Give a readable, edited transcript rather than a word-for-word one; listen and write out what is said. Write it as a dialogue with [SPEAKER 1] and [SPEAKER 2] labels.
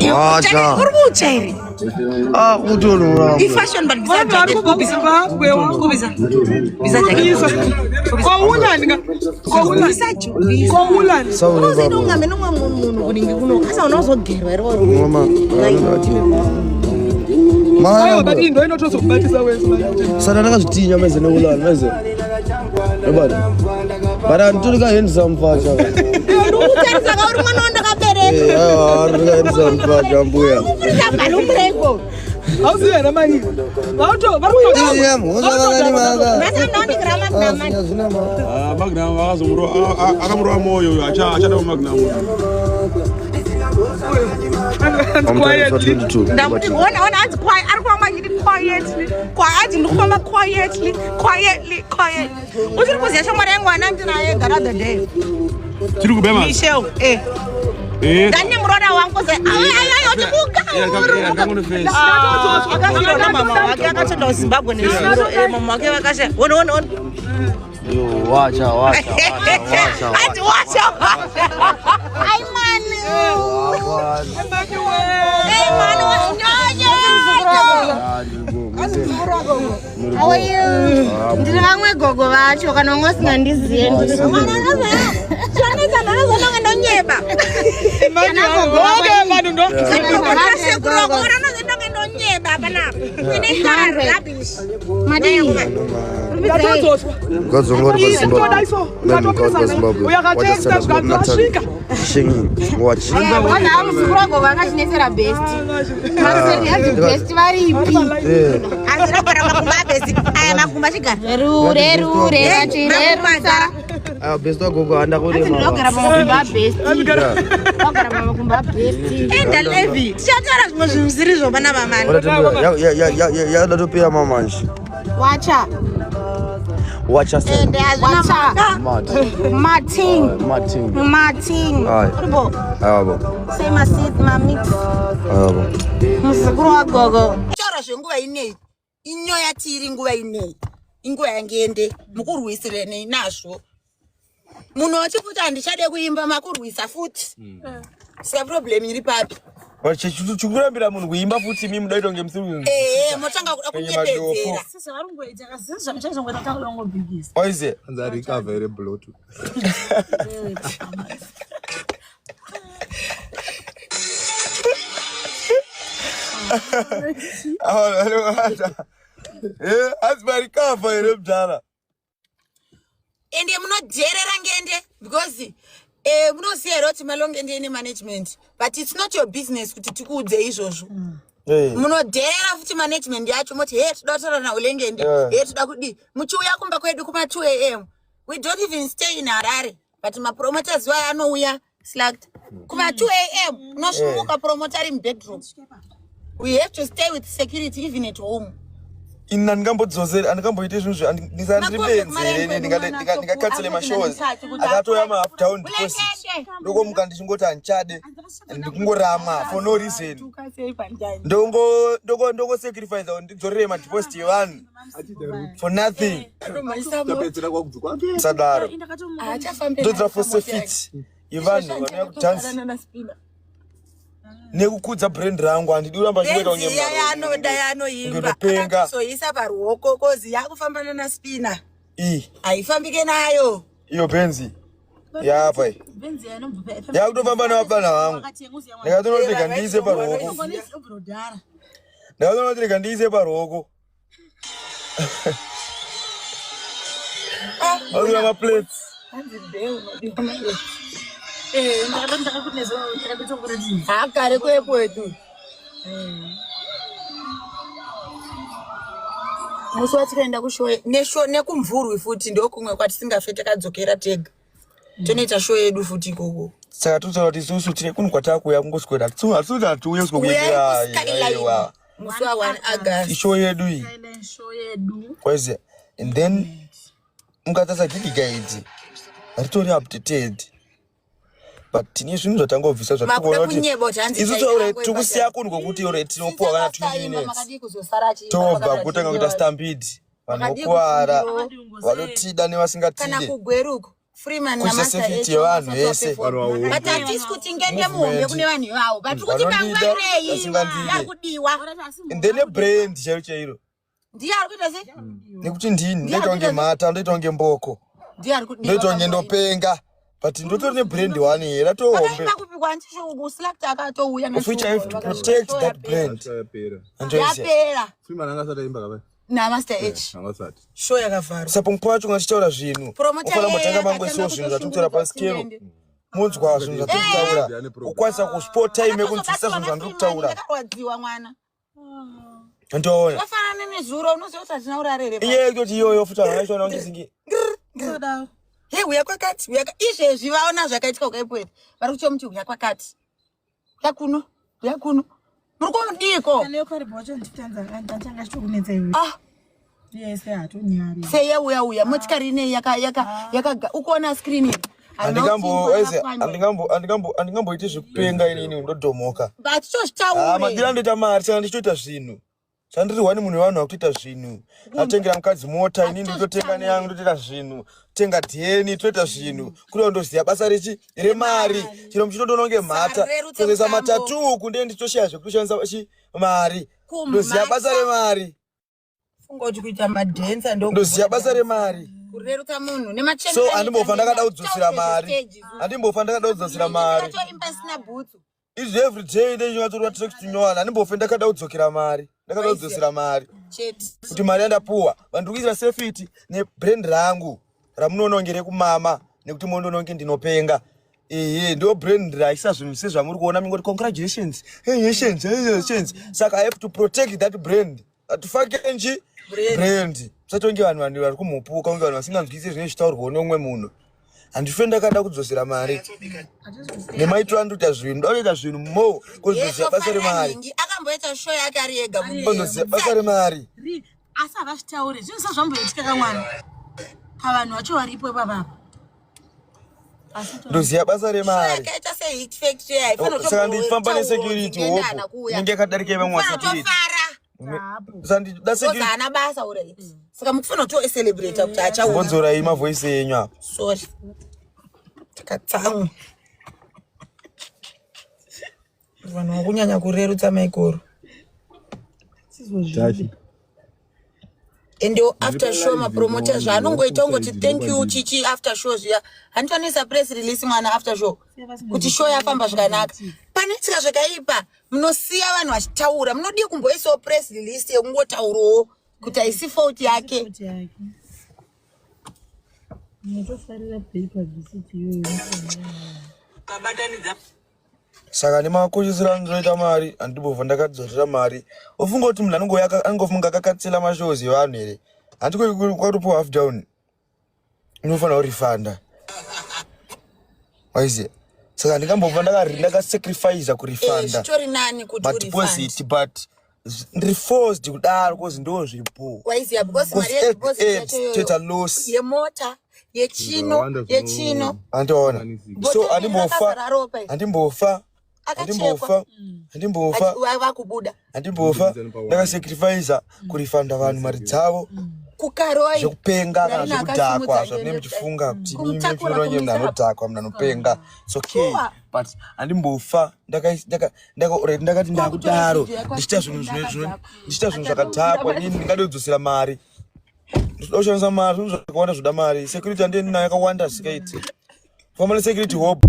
[SPEAKER 1] Wacha.
[SPEAKER 2] Uri kutsva here?
[SPEAKER 1] Ah, kutonhora.
[SPEAKER 2] Ifashion but
[SPEAKER 3] Vanhu vari kubva kuZimbabwe wangu.
[SPEAKER 2] Kubisa. Bisa jacket.
[SPEAKER 3] Koulani ka? Koulani.
[SPEAKER 2] Bisa jokisa.
[SPEAKER 3] Koulani.
[SPEAKER 1] Sauro
[SPEAKER 2] Unozoita
[SPEAKER 1] baba.
[SPEAKER 2] ungambe nomwe munhu kuningi kuno. Asi unozogerwa here uri.
[SPEAKER 1] Mama.
[SPEAKER 3] Aiwa, but
[SPEAKER 1] Mama.
[SPEAKER 3] iyi ndo inotozokubatisa wese manje.
[SPEAKER 1] Saka ndakazvitinya meze neulani meze. Ebani. But anditori ka handsome facha.
[SPEAKER 2] Ndikutarisa ka uri mwana wandakabereka.
[SPEAKER 1] Eh, aiwa, andiri ka handsome facha mbuya.
[SPEAKER 2] Urikuita bhalumureko.
[SPEAKER 3] Hauzivi here mani? Vauto vari
[SPEAKER 1] Iya, mhosva vakani maka.
[SPEAKER 2] Nhasi andawandikira magnum mani.
[SPEAKER 1] Zvina ma.
[SPEAKER 4] Ah, Magnum akazomurova akamurova moyo uyo achada Magnum.
[SPEAKER 3] Quietly.
[SPEAKER 2] Ndakuti ona ona hanzi quiet ari kufamba achiti quietly. Hanzi ndiri kufamba quietly, quietly, quietly. Uchiri kuziya shamwari yangu ana ndinaye the other day.
[SPEAKER 4] Tiri kubema.
[SPEAKER 2] Michelle, eh.
[SPEAKER 4] Eh.
[SPEAKER 2] Ndani muroora wangu se. Ai ai ai uchibuka.
[SPEAKER 4] Yeah, ndakunofesa.
[SPEAKER 2] Akafira na mama wake akatoenda kuZimbabwe nezuro. Eh, mama wake vakasha. Ona ona ona.
[SPEAKER 1] Yo, wacha, wacha, wacha, wacha.
[SPEAKER 2] Ati wacha wacha. Ai manu. Hey manu, nyonya.
[SPEAKER 5] How are you? Ndiri vamwe gogo vacho kana wanga usingandiziye ndiri
[SPEAKER 2] Mwana anozonetsa anozononga ndonyeba.
[SPEAKER 3] Okay, vanhu ndo.
[SPEAKER 2] Anozononga ndonyeba panapa. Ine rubbish.
[SPEAKER 5] madii.
[SPEAKER 3] Ndatodzoswa.
[SPEAKER 1] Mukadzi wangu ari paZimbabwe.
[SPEAKER 3] Toda iso.
[SPEAKER 1] Mukadzi paZimbabwe.
[SPEAKER 3] Uyakatexta zvikanzi vasvika.
[SPEAKER 1] Shinging. Watch.
[SPEAKER 5] Vanhu ava muzukuru wagogo angachinetsera best. Makuseri hanzi best varipi?
[SPEAKER 1] Eh.
[SPEAKER 2] Azinogara makumba abesi. Aya makumba chigara.
[SPEAKER 5] Rure rure vachirerutsa.
[SPEAKER 1] Ah, best wagogo handa
[SPEAKER 5] Hanzi
[SPEAKER 1] kurema.
[SPEAKER 5] ndinogara pamakumba abest. Ndinogara pamakumba abest.
[SPEAKER 2] Enda Levi. Tichataura zvimwe zvinhu zvisiri panapa mani.
[SPEAKER 1] Yadatopera mamanje.
[SPEAKER 5] Wacha.
[SPEAKER 1] Wacha se.
[SPEAKER 2] Ende hazvina
[SPEAKER 5] Wacha.
[SPEAKER 1] Mad.
[SPEAKER 5] Martin.
[SPEAKER 1] Martin.
[SPEAKER 5] Martin.
[SPEAKER 1] Aye.
[SPEAKER 5] Uribo.
[SPEAKER 1] Abo.
[SPEAKER 5] Say masit mamix.
[SPEAKER 1] Abo.
[SPEAKER 5] Muzukuru wagogo.
[SPEAKER 6] Taura zvenguva inei inyoya tiri nguva inei inguva yangende mukurwisirenei nazvo munhu wachi futi handichade kuimba makurwisa futi saka problem iri papi
[SPEAKER 7] Chikurambira munhu kuimba futi imi muda kuita kunge musiri
[SPEAKER 6] ehe motanga kuda
[SPEAKER 7] Kwenye madofo.
[SPEAKER 6] kunyepedzera
[SPEAKER 7] Oize.
[SPEAKER 8] Hanzi arikavha here blotu.
[SPEAKER 7] Eh, hanzi marikavha here mudhara.
[SPEAKER 6] Ende munodherera ngende because munoziva here kuti malongende ine management but it's not your business kuti tikuudze izvozvo. Munodherera futi management yacho moti he toda kutaura naulengende he toda kudii muchiuya kumba kwedu kuma 2 am. We don't even stay in Harare but mapromoters wayo anouya slacked kuma 2 am unosvimuka promoter ari mubedroom. We have to stay with security even at home.
[SPEAKER 7] Ini handingambodzoseri handingamboite zvinhu ndiri benzi here ndingakatsele mashows akatouya mahalf down deposit ndokomuka ndichingoti handichade ndikungoramwa for no reason ndongosacrifice kuti ndidzorere madeposit evanhu for nothing.
[SPEAKER 8] Tapedzera kwakubva kwake.
[SPEAKER 7] Sadaro ndodzira for safety yevanhu vanouya kudhansi nekukudza brand rangu handidi kuramba chingoita kunge
[SPEAKER 6] Benzi iya yaanoda yaanoimba
[SPEAKER 7] Ndopenga.
[SPEAKER 6] akatozoisa paruoko kozi yakufambana naspina
[SPEAKER 7] iyi
[SPEAKER 6] haifambike nayo.
[SPEAKER 7] Iyo benzi yapa iyi yakutofamba nevapfana vangu. Ndikatoona kuti rega ndiise paruoko, ndakatoona kuti rega ndiise paruoko aura maplates.
[SPEAKER 6] Haakare kuepwetu musi watikaenda kushow neshow nekumvurwi futi ndokumwe kwatisingafe takadzokera tega tonoita show yedu futi ikoko.
[SPEAKER 7] Saka totaura kuti isusu tine kunhu kwatakuuya kungoswera hatisuti hatiuye
[SPEAKER 6] Uyai kuSkyline
[SPEAKER 7] kuswekuaiwa
[SPEAKER 6] musi wa 1 August.
[SPEAKER 7] Ishow yedu iyi kwaiziya and then mukatarisa gig guide ritori updated but tine zvinhu zvatangobvisa
[SPEAKER 6] Makuda
[SPEAKER 7] zvatikuona kuti
[SPEAKER 6] kunyeba kuti hanzi
[SPEAKER 7] isusu
[SPEAKER 6] taita
[SPEAKER 7] already
[SPEAKER 6] nguva
[SPEAKER 7] tikusiya kunhu kwokuti already tinopuwa kana 20 minutes
[SPEAKER 6] Makadii kuzosara achiimba
[SPEAKER 7] tobva
[SPEAKER 6] pakati
[SPEAKER 7] kutanga kuita stampede vanhu
[SPEAKER 6] Makadii
[SPEAKER 7] vokuwara
[SPEAKER 6] kufundiwa.
[SPEAKER 7] vanotida
[SPEAKER 6] Kana
[SPEAKER 7] nevasingatide
[SPEAKER 6] kugweruko. Freeman
[SPEAKER 7] Kuisa
[SPEAKER 6] naMaster
[SPEAKER 7] safety
[SPEAKER 6] H
[SPEAKER 7] yevanhu
[SPEAKER 6] vasati
[SPEAKER 7] vese.
[SPEAKER 6] vaperform. But hatisi kuti ngende muhombe kune vanhu ivavo, but kuti
[SPEAKER 7] Vanondida,
[SPEAKER 6] panguva
[SPEAKER 7] vasingandide.
[SPEAKER 6] yakudiwa.
[SPEAKER 7] And then nebrand chairo chairo.
[SPEAKER 6] Ndiye ari kuita sei?
[SPEAKER 7] Nekuti ndini ndoita kunge mhata, ndoita kunge mboko,
[SPEAKER 6] Ndiye ari kudiwa.
[SPEAKER 7] ndoita kunge ndopenga, but ndotori nebrand one here ratohombe.
[SPEAKER 6] Akaimba kupi kwanti Slack akatouya
[SPEAKER 7] Of which I have to protect that brand.
[SPEAKER 8] Yapera.
[SPEAKER 7] Anjoise.
[SPEAKER 6] Yapera.
[SPEAKER 8] Freeman anga asati aimba kavai.
[SPEAKER 6] NaMaster H.
[SPEAKER 8] Anga asati.
[SPEAKER 6] Show yakavharwa.
[SPEAKER 7] Saka pamwe pacho kana tichitaura zvinhu,
[SPEAKER 6] Promoter
[SPEAKER 7] ufanira
[SPEAKER 6] yeye
[SPEAKER 7] kumbotanga
[SPEAKER 6] akatanga
[SPEAKER 7] mangoisiwo zvinhu zvatikutaura
[SPEAKER 6] kutoshungurudza
[SPEAKER 7] pasikero,
[SPEAKER 6] Singende.
[SPEAKER 7] munzwa zvinhu zvatikutaura, ukwanisa kusport time yekunzwisisa zvinhu zvandiri kutaura.
[SPEAKER 6] Ndakarwadziwa mwana.
[SPEAKER 7] Andiona
[SPEAKER 6] Wafanana nezuro, unoziva kuti hatina urarere.
[SPEAKER 7] iye yekutoti iyoyo futi vanhu vachiona kunge singe
[SPEAKER 6] He, uya kwakati, uya izvezvi vaona zvakaitika kukaipweti. Vari kuchomuti uya kwakati. Uya kuno, uya kuno. Muri kumudiko? Ah, seye uya uya motikari ineyi yaka yaka yaka ukuona screen iyi. Haina
[SPEAKER 7] Handingambo
[SPEAKER 6] kuti
[SPEAKER 7] aizi
[SPEAKER 6] yakapwanywa.
[SPEAKER 7] handingambo handingambo handingamboiti zvekupenga inini, ndodhomoka.
[SPEAKER 6] But tozvitaure.
[SPEAKER 7] Madira ndoita mari, saka ndichitoita zvinhu sandiri wani munhu wevanhu vakutoita zvinhu. Atengera mukadzi mota, inini ndototenga neyangu, ndotoita zvinhu, tenga dheni, toita zvinhu kuri ndoziva basa rechi remari. Chero muchitotoona kunge mhata,
[SPEAKER 6] Sarerutse
[SPEAKER 7] kuzoisa
[SPEAKER 6] mutambo.
[SPEAKER 7] matatu uku, ndiye ndichitosheya zvekutoshandisa chi mari.
[SPEAKER 6] Kumhata.
[SPEAKER 7] Ndoziva basa remari.
[SPEAKER 6] Funga kuti kuita madhensa ndo
[SPEAKER 7] Ndoziva basa remari.
[SPEAKER 6] Kurerutsa munhu nemachembere.
[SPEAKER 7] So handimbofa ndakada kudzosera mari, handimbofa ndakada kudzosera mari.
[SPEAKER 6] Toimba isina bhutsu.
[SPEAKER 7] Izvi everyday ndechingatorwa text nyowani, handimbofe ndakada kudzokera mari, ndakada kudzosera mari
[SPEAKER 6] Chete.
[SPEAKER 7] kuti mari yandapuwa vandiri kuisira safety nebrand rangu ramunoona kunge rekumama, nekuti mondoona kunge ndinopenga. Ehe, ndo brand raisa zvinhu sezvamuri kuona, mingoti congratulations, hey, hey, saka I have to protect that brand. Atifakenji brand musatonge vanhu vari kumhupuka kunge vanhu vasinganzwisi zvinenge zvichitaurwawo neumwe munhu. Handife ndakada kudzosera mari nemaitiro andikuita zvinhu, ndotoita zvinhu mo kozoziva basa remari.
[SPEAKER 6] Nhingi akamboita show yake ari ega munhu.
[SPEAKER 7] Kozoziva basa remari.
[SPEAKER 5] Asi havazvitauri zvinhu sezvamboitika kamwana pavanhu vacho varipo ipapapa.
[SPEAKER 7] Ndoziva basa remari.
[SPEAKER 6] Yakaita sehit factory haifanira.
[SPEAKER 7] Saka ndifamba nesecurity hopo inenge yakadarika vamwe vasecurity.
[SPEAKER 6] Tofara.
[SPEAKER 7] Saka ndida security.
[SPEAKER 6] Haana basa alright. Saka mukufanira kutocelebrata kuti achauya.
[SPEAKER 7] Mbodzorai mavoice enyu apa.
[SPEAKER 6] Sorry. Takatsamwa. Vanhu vakunyanya kurerutsa maikoro.
[SPEAKER 8] Tashi.
[SPEAKER 6] And after show mapromoter zvaanongoita ungoti thank you chichi after show zviya, handitonoisa press release mwana after show kuti show yafamba zvakanaka. Panoitika zvakaipa munosiya vanhu vachitaura, munodii kumboisawo press release yekungotaurawo kuti haisi fault yake?
[SPEAKER 7] Saka nemakoshesero andinoita mari, handimbobva ndakadzorera mari. Ofunga kuti munhu anongouya angofunga akakatsela mashows evanhu here? Handi kwatopiwa half down, unofanira kurifanda, waiziya? Saka handingambobva ndakasacrifica kurifanda
[SPEAKER 6] Zvitori nani kuti urifund.
[SPEAKER 7] madeposit, but ndiri forced kudaro cause ndo zviripo.
[SPEAKER 6] Waiziya, because mari
[SPEAKER 7] Cause at
[SPEAKER 6] yedeposit
[SPEAKER 7] the end
[SPEAKER 6] yacho iyoyo,
[SPEAKER 7] toita loss
[SPEAKER 6] yemota yechino
[SPEAKER 8] Zvakawanda
[SPEAKER 6] yechino.
[SPEAKER 7] Andiona. So
[SPEAKER 6] Botoro
[SPEAKER 7] handimbofa
[SPEAKER 6] rakazara ropa iri.
[SPEAKER 7] handimbofa
[SPEAKER 6] Akachekwa.
[SPEAKER 7] handimbofa handimbofa
[SPEAKER 6] Vakubuda.
[SPEAKER 7] Handimbofa ndakasacrifica kurifanda vanhu mari dzavo
[SPEAKER 6] Kukaroi.
[SPEAKER 7] zvekupenga kana
[SPEAKER 6] Raina
[SPEAKER 7] zvekudhakwa
[SPEAKER 6] akasimudza
[SPEAKER 7] zvamunenge
[SPEAKER 6] ngende
[SPEAKER 7] muchifunga kuti mimi
[SPEAKER 6] Kumutakura,
[SPEAKER 7] muchiona kunge munhu
[SPEAKER 6] kumuisa
[SPEAKER 7] anodhakwa, munhu anopenga, it's okay.
[SPEAKER 6] Sure.
[SPEAKER 7] But handimbofa alright, ndakati ndakudaro
[SPEAKER 6] video yako
[SPEAKER 7] ndichiita zvinhu ndichiita zvinhu zvakadhakwa. Inini ndingade kudzosera mari, ndinoda kushandisa mari, zvinhu zvakawanda zvoda mari. Security handiendi nayo yakawanda, sikaiti famba nesecurity hope.